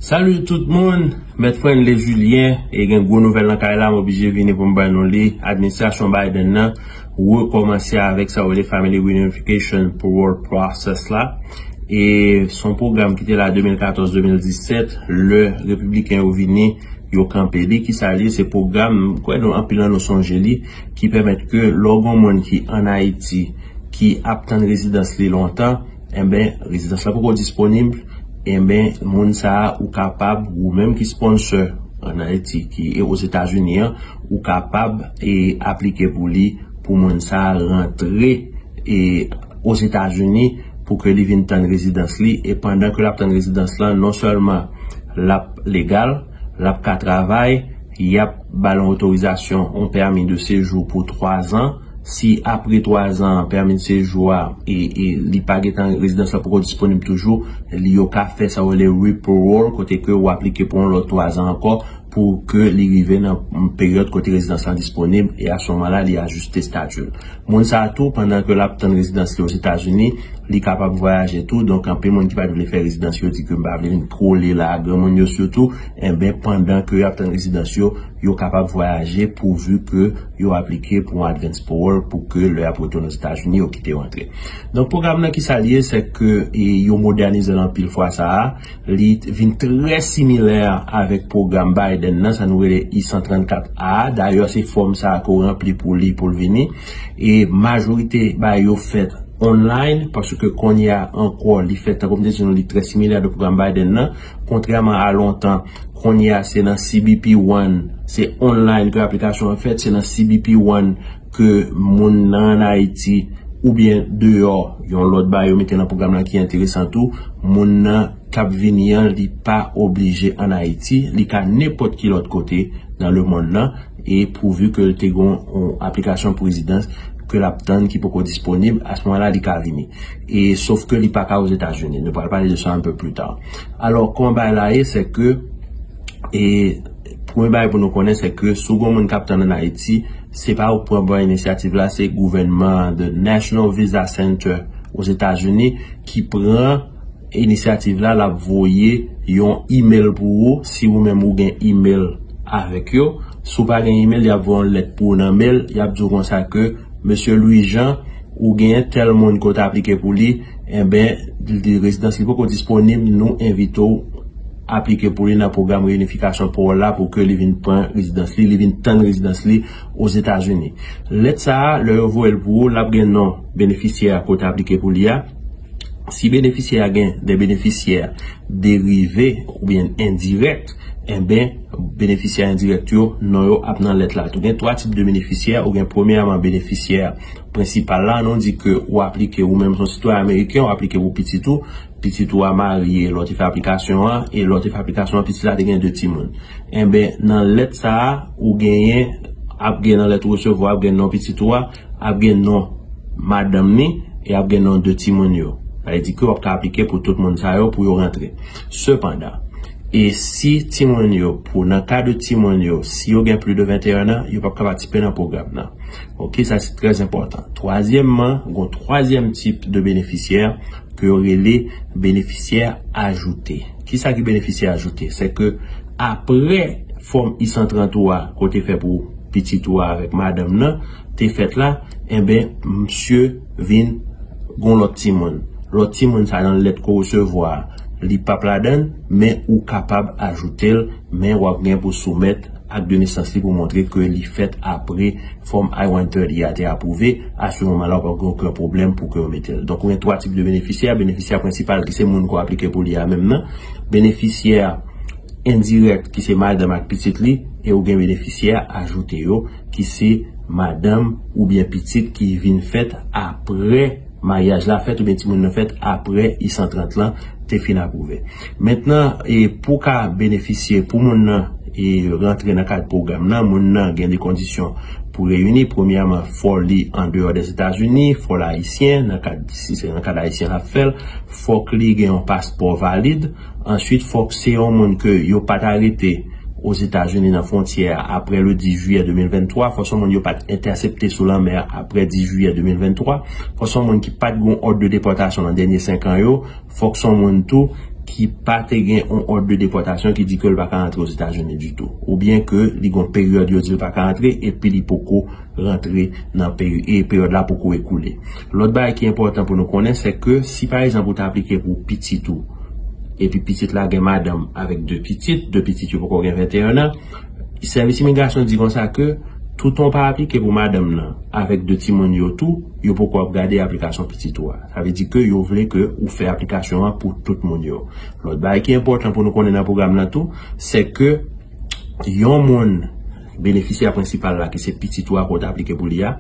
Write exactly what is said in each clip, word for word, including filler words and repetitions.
Salut tout moun, Mèt Frenley Julien, e gen gwo nouvèl nan kay la, m oblije vini pou m bay nou li. Administrasyon Biden nan rekòmanse avèk sa yo rele Family Reunification Parole Process la. E se yon pwogram ki te la de mil katòz de mil disèt, lè repibliken yo vini, yo kanpe li. Kisa li ye? Se pwogram, m kwè nou anpil nan nou sonje li, ki pèmèt ke lè w gen yon moun ki ann Ayiti, ki ap tann rezidans li lontan, enben, rezidans la poko disponib, enben, moun sa a, ou kapab, ou menm ki sponsor ann Ayiti, ki e Ozetazini an, ou kapab e aplike pou li, pou moun sa a rantre e Ozetazini, pou ke li vin tann rezidans li, e pandan ke l ap tann rezidans lan, non sèlman l ap legal, l ap ka travay, y ap ba l yon otorizasyon, yon pèmi de sejou pou twa zan. Si apre twa zan, pèmi de sejou a, e, e li pa gentan, rezidans la poko disponib toujou, li yo ka fè sa yo rele re-parole, kote ke w aplike pou yon lòt twa zan ankò, pou ke li rive nan peryòd kote rezidans lan disponib, e a se moman la, li ajiste stati l. Moun sa a tou, pandan ke l ap tann rezidans li Ozetazini, li kapab vwayaje tou. Donk, anpil moun ki pa t vle fè rezidans yo di ke m pa vle vin kole la, granmoun yo sitou, enben, pandan ke y ap tann rezidans yo, yo kapab vwayaje pouvi ke yo aplike pou yon advance parole pou ke lè y ap retounen Ozetazini, yo kite yo antre. Donk, pwogram nan, kisa li ye, se ke e, yo modènize l anpil fwa sa a. Li t- vin trè similè avèk pwogram Biden nan, sa nou rele I san trannkat A. Dayè, se fòm sa a ke w ranpli pou li, pou l vini. E majorite bagay yo fèt online, paske kounye a ankò, li fèt, tankou m te di nou, li trè similè de pwogram Biden nan. Kontrèman a lontan, kounye a, se nan C B P One, se online ke aplikasyon an fèt, se nan C B P One ke moun nan ann Ayiti oubyen deyò, yon lòt bagay yo mete nan pwogram nan ki enteresan tou, moun nan k ap vini an, li pa oblije ann Ayiti, li ka nenpòt ki lòt kote nan lemonn nan, e pouvi ke l te gen yon aplikasyon pou rezidans ke l ap tann ki poko disponib, a se moman la, li ka vini. E sof ke li pa ka Ozetazini. Nou pral pale de sa un peu plus tard. Alò, kòman bagay la ye, se ke, e, premye bagay pou nou konnen, se ke si w gen yon moun k ap tann ann Ayiti, se pa ou k pran bon inisyativ la, se gouvènman, the National Visa Center Ozetazini ki pran inisyativ la, l ap voye yon email pou ou, si ou menm ou gen email avèk yo. Si w pa gen email, y ap voye yon lèt pou ou nan mail, y ap di w konsa ke, Mesye Louis Jean, ou genyen tèl moun ke w te aplike pou li, enben, li, rezidans li poko disponib, nou envite w aplike pou li nan pwogram reyinifikasyon parole la pou ke li vin pran rezidans li, li vin tann rezidans li Ozetazini. Lèt sa a, lè yo voye l pou ou, l ap gen non benefisyè ke w te aplike pou li a. Si benefisyè a gen de benefisyè derive oubyen endirèk, enben, benefisyè endirèk yo, non yo ap nan lèt la tou. Gen twa tip de benefisyè, ou gen premyèman benefisyè prensipal la, nou di ke ou aplike ou menm, se yon sitwayen ameriken, ou aplike pou pitit ou, pitit ou a marye, lè w te fè aplikasyon an, e lè w te fè aplikasyon an, pitit la te gen de timoun. Enben, nan lèt sa a, ou genyen, ap gen nan lèt ou resevwa, ap gen non pitit ou a, ap gen non madanm ni, e ap gen non de timoun yo. Sa vle di ke w ap ka aplike pou tout moun sa yo pou yo rantre. Sepandan, e si timoun yo, pou nan ka de timoun yo, si yo gen plis de venteyen an, yo p ap ka patisipe nan pwogram nan. Oke, sa se trè enpòtan. Twazyèmman, gen yon twazyèm tip de benefisyè ke yo rele benefisyè ajoute. Kisa ki benefisyè ajoute? Se ke apre fòm I san trant ou a, ke w te fè pou pitit ou a avèk madanm nan, te fèt la, enben, misye vin gen yon lòt timoun. Lòt timoun sa nan lèt ke w resevwa a, li p ap ladan l, men ou kapab ajoute l, men w ap gen pou soumèt ak de nesans li pou montre ke li fèt apre fòm I one thirty a te apwouve, a se moman la, w p ap gen okenn pwoblèm pou ke yo mete l. Donk, ou gen twa tip de benefisyè. Benefisyè prensipal, ki se moun ke w aplike pou li a menm nan. Benefisyè endirèk, ki se madanm ak pitit li, e ou gen benefisyè ajoute yo, ki se madanm oubyen pitit ki vin fèt apre maryaj la fèt oubyen timoun nan fèt apre I san trant lan te fin apwouve. Mentnan, e pou ka benefisye, pou moun nan e rantre nan kad pwogram nan, moun nan gen de kondisyon pou reyini. Premyèman, fò li andeyò Dèzetazini, fò l ayisyen, nan kad, si se nan kad ayisyen l ap fè l, fòk li gen yon paspò valid. Answit, fòk se yon moun ke yo pa t arete Ozetazini nan fwontyè a apre le dis jiyè de mil venntwa, fò se yon moun yo pa t entèsepte sou lanmè a apre dis jiyè de mil venntwa, fò se yon moun ki pa t gen yon òd de depòtasyon nan dènye senk an yo, fòk se yon moun tou ki pa te gen yon òd de depòtasyon ki di ke l pa ka rantre Ozetazini ditou, oubyen ke li gen yon peryòd yo di l pa ka rantre epi li poko rantre nan peri- e peryòd la poko ekoule. Lòt bagay ki enpòtan pou nou konnen, se ke si pa egzanp ou te aplike pou pitit ou, epi pitit la gen madanm avèk de pitit, de pitit yo poko gen venteyen an, sèvis imigrasyon di konsa ke tout on pa aplike pou madanm nan avèk de timoun yo tou, yo poko ap gade aplikasyon pitit ou a. Sa vle di ke yo vle ke ou fè aplikasyon an pou tout moun yo. Lòt bagay ki enpòtan pou nou konnen nan pwogram nan tou, se ke yon moun, benefisyè prensipal la, ki se pitit ou a ke w te aplike pou li a,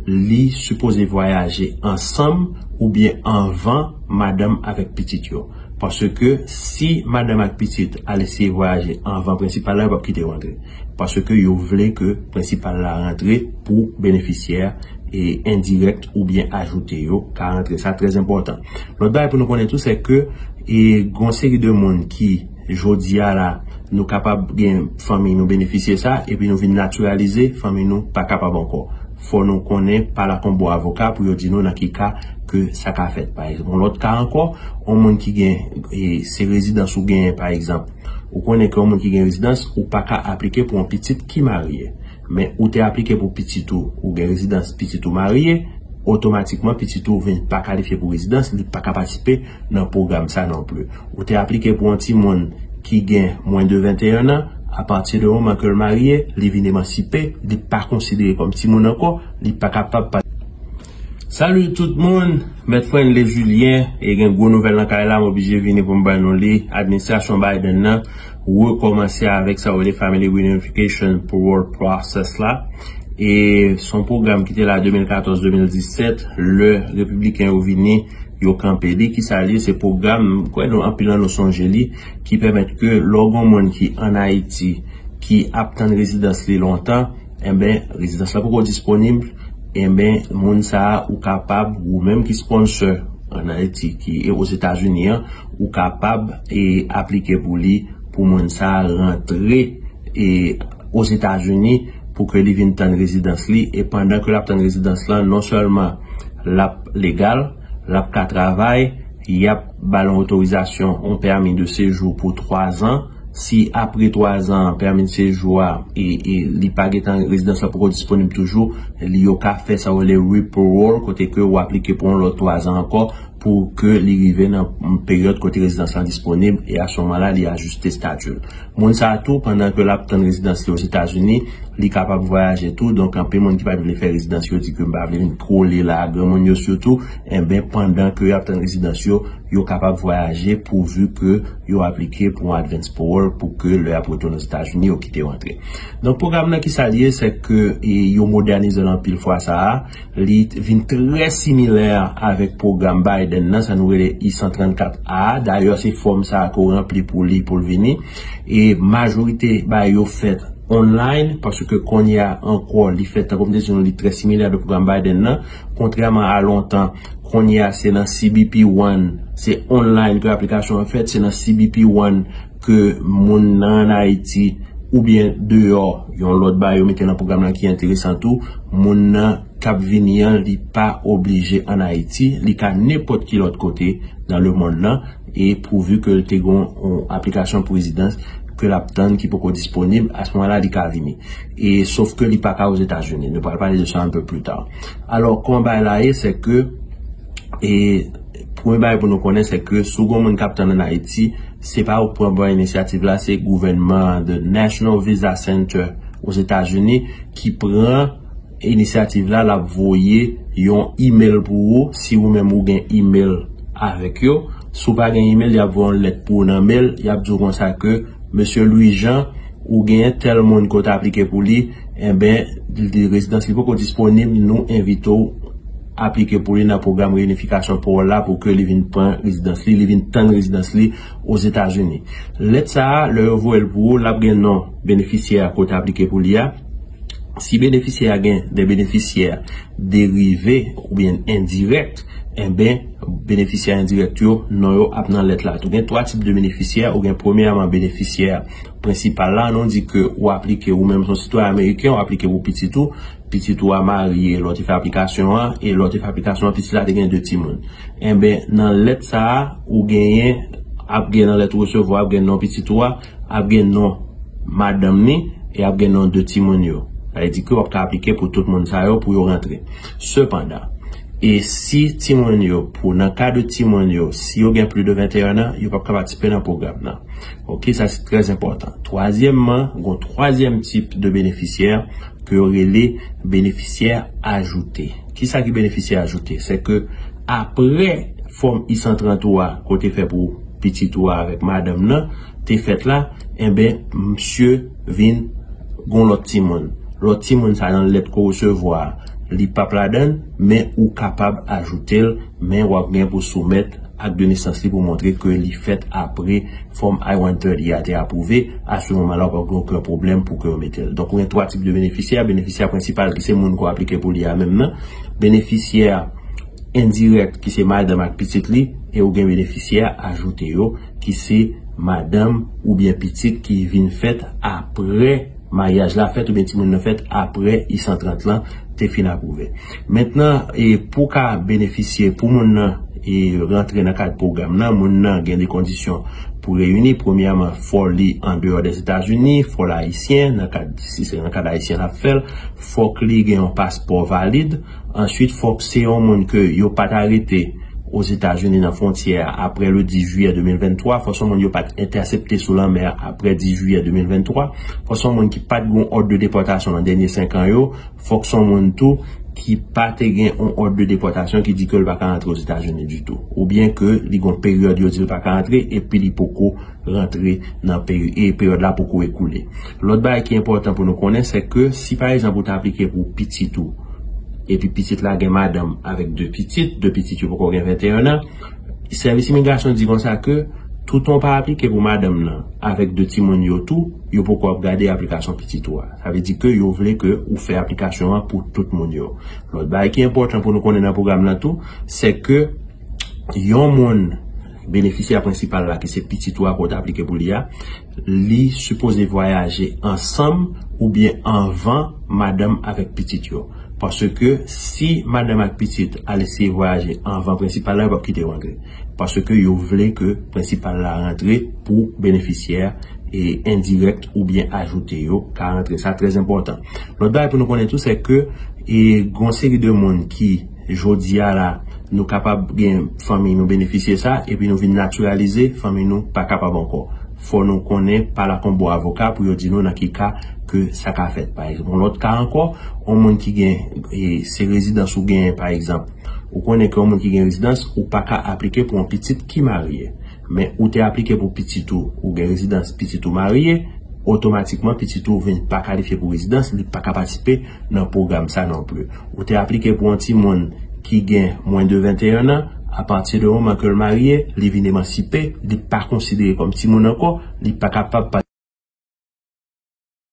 li sipoze vwayaje ansanm oubyen anvan madanm avèk pitit yo. Paske si madanm ak pitit al eseye vwayaje anvan prensipal la, yo p ap kite yo antre. Paske yo vle ke prensipal la rantre pou benefisyè e endirèk oubyen ajoute yo ka rantre. Sa trè enpòtan. Lòt bagay pou nou konnen tou, se ke e gon seri de moun ki, jodi a la, nou kapab gen fanmi nou benefisye sa, epi nou vin natiralize, fanmi nou pa kapab ankò. Fò nou konnen pale ak yon bon avoka pou yo di nou nan ki ka ke sa ka fèt. Pa egzanp, yon lòt ka ankò, yon moun ki gen, e, se rezidans ou genyen, pa egzanp, ou konnen ke yon moun ki gen rezidans, ou pa ka aplike pou yon pitit ki marye. Men ou te aplike pou pitit ou, ou gen rezidans, pitit ou marye, otomatikman pitit ou vin pa kalifye pou rezidans, li pa ka patisipe nan pwogram sa non pli. Ou te aplike pou yon timoun ki gen mwens de venteyen an, apati de moman ke l marye, li vin emansipe, li pa konsidere kòm timoun ankò, li pa kapab pa. Salut tout moun, Mèt Frenley Julien, e gen gwo nouvèl nan kay la, m oblije vini pou m ban nou li. Administrasyon Biden nan rekòmanse avèk sa yo rele Family Reunification Parole Process la. E se yon pwogram ki te la de mil katòz de mil disèt, lè repibliken yo vini, yo kanpe li. Kisa li ye? Se pwogram, m kwè nou, anpil nan nou sonje li, ki pèmèt ke lè w gen yon moun ki ann Ayiti, ki ap tann rezidans li lontan, enben, rezidans la poko disponib, enben, moun sa a, ou kapab, ou menm ki sponsor ann Ayiti, ki e Ozetazini an, ou kapab e aplike pou li, pou moun sa a rantre e Ozetazini, pou ke li vin tann rezidans li, e pandan ke l ap tann rezidans lan, non sèlman l ap legal, l ap ka travay, y ap ba l yon otorizasyon, yon pèmi de sejou pou twa zan. Si apre twa zan, pèmi de sejou a, e, e li pa gentan, rezidans la poko disponib toujou, li yo ka fè sa yo rele re-parole, kote ke ou aplike pou yon lòt twa zan ankò, pou ke li rive nan peryòd kote rezidans lan disponib, e a se moman la, li ajiste stati l. Moun sa a tou, pandan ke l ap tann rezidans li Ozetazini, li kapab vwayaje tou. Donk, anpil moun ki pa t vle fè rezidans yo di ke m pa vle vin kole la, granmoun yo sitou, enben, pandan ke y ap tann rezidans yo, yo kapab vwayaje pouvi ke yo aplike pou yon advance parole pou ke lè y ap retounen Ozetazini, yo kite yo antre. Donk, pwogram nan, kisa li ye, se ke e, yo modènize l anpil fwa sa a. Li t- vin trè similè avèk pwogram Biden nan, sa nou rele I san trannkat A. Dayè, se fòm sa a ke w ranpli pou li, pou l vini. E majorite bagay yo fèt online, paske kounye a ankò, li fèt, tankou m te di nou, li trè similè de pwogram Biden nan. Kontrèman a lontan, kounye a, se nan C B P One, se online ke aplikasyon an fèt, se nan C B P One ke moun nan ann Ayiti oubyen deyò, yon lòt bagay yo mete nan pwogram nan ki enteresan tou, moun nan k ap vini an, li pa oblije ann Ayiti, li ka nenpòt ki lòt kote nan lemonn lan, e pouvi ke l te gen yon aplikasyon pou rezidans ke l ap tann ki poko disponib, a se moman la, li ka vini. E sof ke li pa ka Ozetazini. Nou pral pale de sa un peu plus tard. Alò, kòman bagay la ye, se ke, e, premye bagay pou nou konnen, se ke si w gen yon moun k ap tann ann Ayiti, se pa ou k pran bon inisyativ la, se gouvènman, the National Visa Center Ozetazini ki pran inisyativ la, l ap voye yon email pou ou, si ou menm ou gen email avèk yo. Si w pa gen email, y ap voye yon lèt pou ou nan mail, y ap di w konsa ke, Mesye Louis Jean, ou genyen tèl moun ke w te aplike pou li, enben, li, rezidans li poko disponib, nou envite w aplike pou li nan pwogram reyinifikasyon parole la pou ke li vin pran rezidans li, li vin tann rezidans li Ozetazini. Lèt sa a, lè yo voye l pou ou, l ap gen non benefisyè ke w te aplike pou li a. Si benefisyè a gen de benefisyè derive oubyen endirèk, enben, benefisyè endirèk yo, non yo ap nan lèt la. Ou gen twa tip de benefisyè. Ou gen premyèman benefisyè prensipal la, nou di ke ou aplike, ou menm se yon sitwayen ameriken, ou aplike pou pitit ou, pitit ou a marye, lè w te fè aplikasyon an, e lè w te fè aplikasyon an, pitit la te gen de timoun. Enben, nan lèt sa a, ou genyen ap gen nan lèt ou resevwa, ap gen non pitit ou a, ap gen non madanm ni, e ap gen non de timoun yo. Sa vle di ke w ap ka aplike pou tout moun sa yo pou yo rantre. Sepandan, e si timoun yo, pou nan ka de timoun yo, si yo gen plis de venteyen an, yo p ap ka patisipe nan pwogram nan. Ok, sa se trè enpòtan. Twazyèmman, gen yon twazyèm tip de benefisyè ke yo rele benefisyè ajoute. Kisa ki benefisyè ajoute? Se ke apre fòm I san trant ou a, ke w te fè pou pitit ou a avèk madanm nan, te fèt la, enben, misye vin gen yon lòt timoun. Lòt timoun sa nan lèt ke w resevwa a, li p ap ladan l, men ou kapab ajoute l, men w ap gen pou soumèt ak de nesans li pou montre ke li fèt apre fòm I one thirty a te apwouve. A se moman la, w p ap gen okenn pwoblèm pou ke yo mete l. Donk, ou gen twa tip de benefisyè. Benefisyè prensipal, ki se moun ke w aplike pou li a menm nan. Benefisyè endirèk, ki se madanm ak pitit li, e ou gen benefisyè ajoute yo, ki se madanm oubyen pitit ki vin fèt apre maryaj la fèt oubyen timoun nan fèt apre I san trant lan te fin apwouve. Mentnan, e pou ka benefisye, pou moun nan e rantre nan kad pwogram nan, moun nan gen de kondisyon pou reyini. Premyèman, fò li andeyò Dèzetazini, fò l ayisyen, nan kad, si se nan kad ayisyen l ap fè l, fòk li gen yon paspò valid. Answit, fòk se yon moun ke yo pa t arete Ozetazini nan fwontyè a apre le dis jiyè de mil venntwa. Fò se yon moun yo pa t entèsepte sou lanmè a apre dis jiyè de mil venntwa. Fò se yon moun ki pa t gen yon òd de depòtasyon nan dènye senk an yo. Fòk se yon moun tou ki pa te gen yon òd de depòtasyon ki di ke l pa ka rantre Ozetazini ditou. Oubyen ke li gen yon peryòd yo di l pa ka rantre epi li poko rantre nan peri-, e peryòd la poko ekoule. Lòt bagay ki enpòtan pou nou konnen, se ke si pa egzanp ou ta aplike pou pitit ou, epi pitit la gen madanm avèk de pitit, de pitit yo poko gen venteyen an, sèvis imigrasyon di konsa ke toutan w pa aplike pou madanm nan avèk de timoun yo tou, yo poko ap gade aplikasyon pitit ou a. Sa vle di ke yo vle ke ou fè aplikasyon an pou tout moun yo. Lòt bagay ki enpòtan pou nou konnen nan pwogram nan tou, se ke yon moun, benefisyè prensipal la, ki se pitit ou a ke w t aplike pou li a, li sipoze vwayaje ansanm oubyen anvan madanm avèk pitit yo. Paske si madanm ak pitit al eseye vwayaje anvan prensipal la, yo p ap kite yo antre. Paske yo vle ke prensipal la rantre pou benefisyè e endirèk oubyen ajoute yo ka rantre. Sa trè enpòtan. Lòt bagay pou nou konnen tou, se ke e gen yon seri de moun ki, jodi a la, nou kapab gen fanmi nou benefisye sa, epi nou vin natiralize, fanmi nou pa kapab ankò. Fò nou konnen pale ak yon bon avoka pou yo di nou nan ki ka ke sa ka fèt. Pa egzanp, yon lòt ka ankò, yon moun ki gen, e, se rezidans ou genyen, pa egzanp, ou konnen ke yon moun ki gen rezidans, ou pa ka aplike pou yon pitit ki marye. Men ou te aplike pou pitit ou, ou gen rezidans, pitit ou marye, otomatikman pitit ou vin pa kalifye pou rezidans, li pa ka patisipe nan pwogram sa non pli. Ou te aplike pou yon timoun ki gen mwens de venteyen an, apati de moman ke l marye, li vin emansipe, li pa konsidere kòm timoun ankò, li pa kapab